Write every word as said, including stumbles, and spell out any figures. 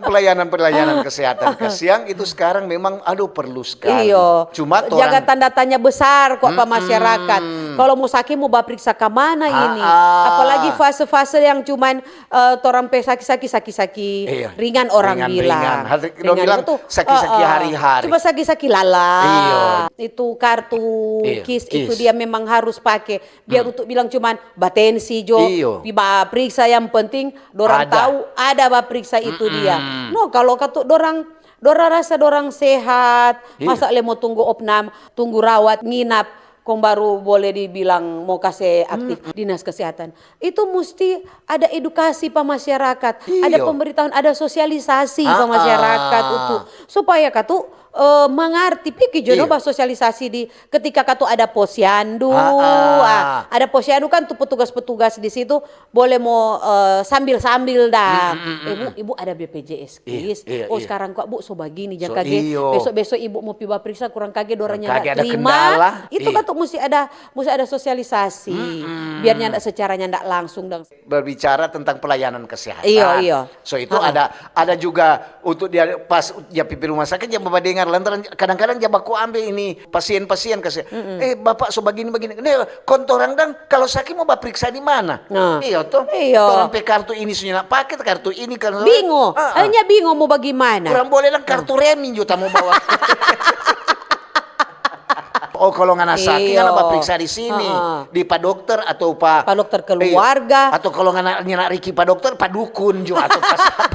pelayanan-pelayanan kesehatan kasiang itu sekarang memang, aduh, perlu sekali. Iyo. Cuma jaga tanda tanya besar kok pa masyarakat. Kalau mau sakit, mau bapriksa ka mana ini? Apalagi fase-fase yang cuman, eh, torang pe saki-saki, saki-saki ringan orang bilang. Ringan, ringan. Dong bilang itu saki-saki hari-hari. Cuma saki-saki lala. Iyo. Itu kartu kis itu dia memang harus pake. Biar untuk bilang cuman batensi jo, pi bapriksa, yang penting dorang tahu ada bapriksa itu dia. No, kalau katu dorang, dorang rasa dorang sehat, masa le mo tunggu opnam, tunggu rawat, nginap, kong baru boleh dibilang mo kase aktif dinas kesehatan. Itu musti ada edukasi pa masyarakat, ada pemberitahuan, ada sosialisasi pa masyarakat itu. Supaya katu, eh, mangarti, pigi jo no basosialisasi di ketika katu ada posyandu, ah, ada posyandu kan tu petugas-petugas di situ boleh mo, eh, sambil-sambil dang. Eh, Bu, Ibu ada B P J S kis. Oh, sekarang kok, Bu, so bagini, ja kage. Beso-beso Ibu mo pi bapriksa, kurang kage dorang nyanda trima. Itu katu musti ada, musti ada sosialisasi. Biar nyanda secara nyanda langsung dang. Berbicara tentang pelayanan kesehatan. Iyo, iyo. So, itu ada, ada juga untuk dia pas dia pi rumah sakit, dia badengar lantaran kadang-kadang dia baku ambe ini pasien-pasien, kase, "Eh, Bapak, so bagini-bagini." Nih, kong torang dang, kalau sakit mau bapriksa di mana? Nah. Iyo, to? Iyo. Torang pe kartu ini so nyanda pake, kartu ini, kartu bingo. Hanya bingo mau bagimana. Kurang boleh dang kartu remi jo ta mo bawa. Oh, kalau ngana sakit, ngana bapriksa di sini, di pa dokter atau pa, pa dokter keluarga. Atau kalau ngana nyanda riki pa dokter, pa dukun jo atau pa sapa.